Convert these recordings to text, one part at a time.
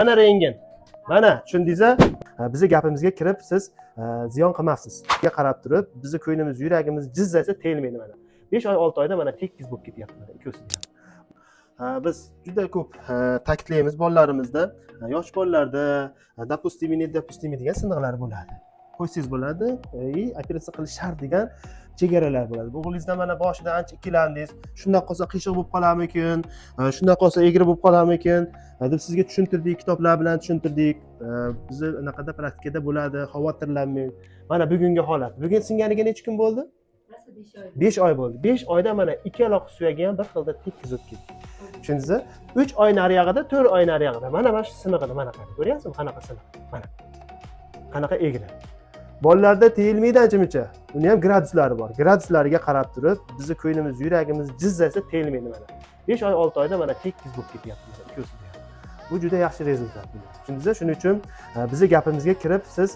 Mana rentgen. Mana tushundingiz? Ha, bizni gapimizga kirib siz ziyon qilmabsiz. Qarab turib, bizni ko'nglimiz, yuragimiz jizzasa tegilmaydi mana. 5 oy, 6 oyda mana tekis bo'lib ketyapti mana ikkovsida ham. Ha, biz juda ko'p ta'kidlaymiz bolalarimizda, yosh bolalarda допустимый, недопустимый degan siniqlar bo'ladi. Qo'ysangiz bo'ladi, и operatsiya qilish shart degan chegaralar bo'ladi. Bu o'g'lingizda mana boshida ancha ikkilandingiz. Shundoq qolsa qiyshiq bo'lib qolarmikin, shundoq qolsa egri bo'lib qolarmikin deb sizga tushuntirdik, kitoblar bilan tushuntirdik. Bizni anaqada praktikada bo'ladi, xavotirlanmang. Mana bugungi holat. Bugun singaniga necha kun bo'ldi? Rosa 5 oy. 5 oy bo'ldi. 5 oyda mana ikkala suyagi ham bir xilda tekis o'tib ketdi. Tushundingizmi? 3 oy nariyog'ida, 4 oy nariyog'ida. Mana shu sinig'ini mana qarang. Ko'ryapsizmi qanaqa siniq? Mana. Qanaqa egri. Bolalarda tegilmaydi ancha-muncha. Uni ham graduslari bor. Graduslariga qarab turib, bizni ko'nglimiz, yuragimiz jizzasa tegilmaydi mana. 5 oy, 6 oyda mana tekis bo'lib ketyapti mana ikkovsida ham. Bu juda yaxshi результат. Tushundingizmi? Shuning uchun bizni gapimizga kirib siz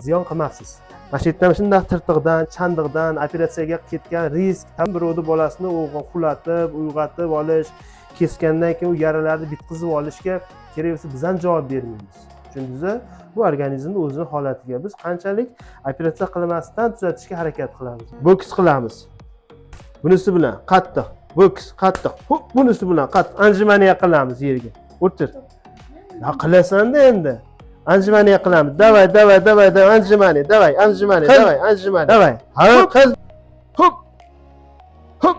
ziyon qilmabsiz. Mana shu yerdan shundoq tirtiqdan, chandiqdan operatsiyaga ketgan risk, tam birovni bolasini uxlatib, uyg'otib olish, kesgandan keyin u yaralarni bitqizib olishga kerak bo'lsa biz ham javob bermaymiz. Tushundingizmi? Bu organizmni o'zini holatiga biz qanchalik operatsiya qilmasdan tuzatishga harakat qilamiz. Boks qilamiz. Bunisi bilan qattiq, boks qattiq. Hup, bunisi bilan qattiq. Отжимания qilamiz yerga. O'tir. Ya qilasan-da endi. Отжимания qilamiz. Давай, давай, давай, давай, отжимания, давай, отжимания, давай, отжимания. Давай. Ha, qil. Hup. Hup.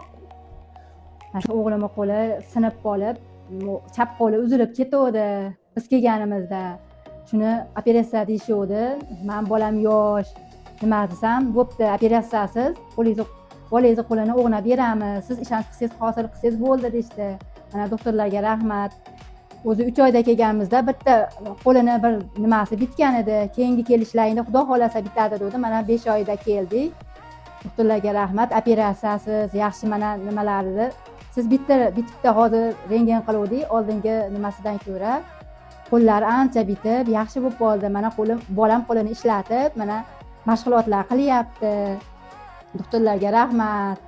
Mana shu o'g'limni qo'li sinib qolib, chap qo'li uzilib ketuvdi biz kelganimizda. Shuni operatsiya deyishuvdi. Man bolam yosh, nima desam, bo'pti, operatsiyasiz qo'lingizni, bolangizni qo'lini o'g'nab beramiz, siz ishonch qilsangiz, hosil qilsangiz bo'ldi deyishdi. Mana doktorlarga rahmat. O'zi 3 oyda kelganimizda bitta qo'lini bir nimasi bitgan edi. Keyingi kelishlarida xudo xohlasa bitadi dedi. Mana 5 oyda keldik. Doktorlarga rahmat, operatsiyasiz yaxshi mana nimalarni siz bitta bitibdi. Hozir rentgen qiluvdik, oldingi nimasidan ko'ra qo'llari ancha bitib, yaxshi bo'lib qoldi. Mana qo'lim, bolam qo'lini ishlatib, mana mashg'ulotlar qilyapti. Doktorlarga rahmat.